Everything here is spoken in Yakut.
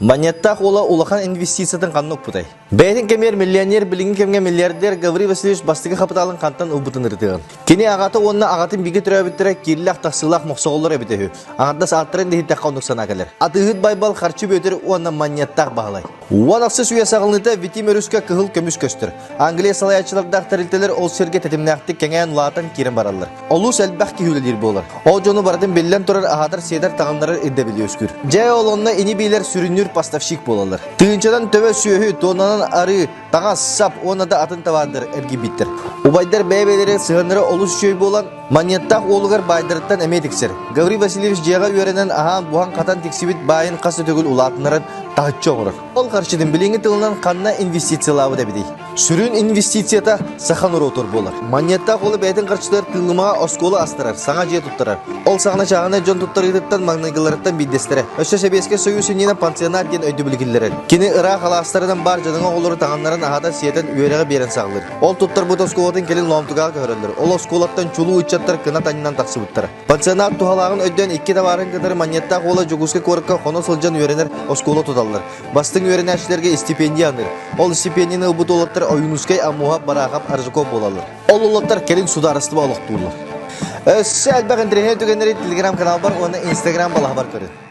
Манньыаттаах уола улахан инвестициятын ханна укпутай? Бэйэтин кэмигэр миллионер, билиҥҥи кэмҥэ миллиардер Гаврил Васильевич бастакы хапытаалын хантан ылбытын ырытыаҕын. Кини аҕата уонна аҕатын бииргэ төрөөбүттэрэ кииллээх-тахсыылаах мохсоҕоллор эбитэ үһү. Аҥардас ааттарын да иһиттэххэ оннук санаа кэлэр. Атыыһыт Байбал, Харчы Бүөтүр уонна Манньыаттаах Баһылай. Уон ахсыс үйэ саҕаланыыта Витим өрүскэ кыһыл көмүс көстөр. Англия салайааччылардаах тэрилтэлэр ол сиргэ тэтимнээхтик кэҥээн улаатан киирэн бараллар. Олус элбэх киһи үлэлиир буолар. Ол дьону барытын биллэн турар аһатар-сиэтэр таҥыннарар ирдэбили үөскүүр. Дьэ, ол онно ини-биилэр сүрүннүүр поставщик буолаллар. Тыһыынчанан төбө сүөһү, туонанан арыы, таҥас, сап уонна да атын табаардар эргийбиттэр. Убайдар бэйэ-бэйэлэригэр сыһыаннара олус үчүгэй буолан, Манньыаттаах уолугар баайдарыттан эмиэ тиксэр. Гаврил Васильевич дьиэҕэ үөрэнэн аһаан буһан-хатан тиксибит баайын хас да төгүл улаатыннаран таһыччы оҥорор. Ол харчытын билиҥҥи тылынан ханна инвестициялаабыт эбитий? Сүрүн инвестицията саха норуотугар буолар. Манньыаттаах уола бэйэтин харчытыгар Тыыллымаҕа оскуола астарар, саҥа дьиэ туттарар. Ол саҕана чааһынай дьон туттарыытыттан маҥнайгыларыттан биирдэстэрэ. Өссө Сэбиэскэй Сойуус иннинэ пансионат диэн өйдөбүлү киллэрэр. Кини ыраах алаастарынан баар дьадаҥы оҕолору таҥаннаран аһатан-сиэтэн үөрэҕи биэрэн саҕалыыр. Ол туттарбыт оскуолатын кэлин Лоомтугаҕа көһөрөллөр. Ол оскуолаттан чулуу ыччаттар кынат анньынан тахсыбыттара. Пансионат туһалааҕын өйдөөн икки табаарын кытары Манньыаттаах уола Дьокуускай куоракка хоно сылдьан үөрэнэр оскуола туталлар. Бастыҥ үөрэнээччилэргэ истипиэндийэ аныыр. Ол истипиэндийэни ылбыт уолаттар Ойуунускай, Аммуһап, Бараахап, Аржаков буолаллар. Ол уолаттар кэлин судаарыстыба олохтууллар. Өссө элбэх интэриэһинэй түгэннэри телеграм-каналбар уонна инстаграм балаһабар көрүн.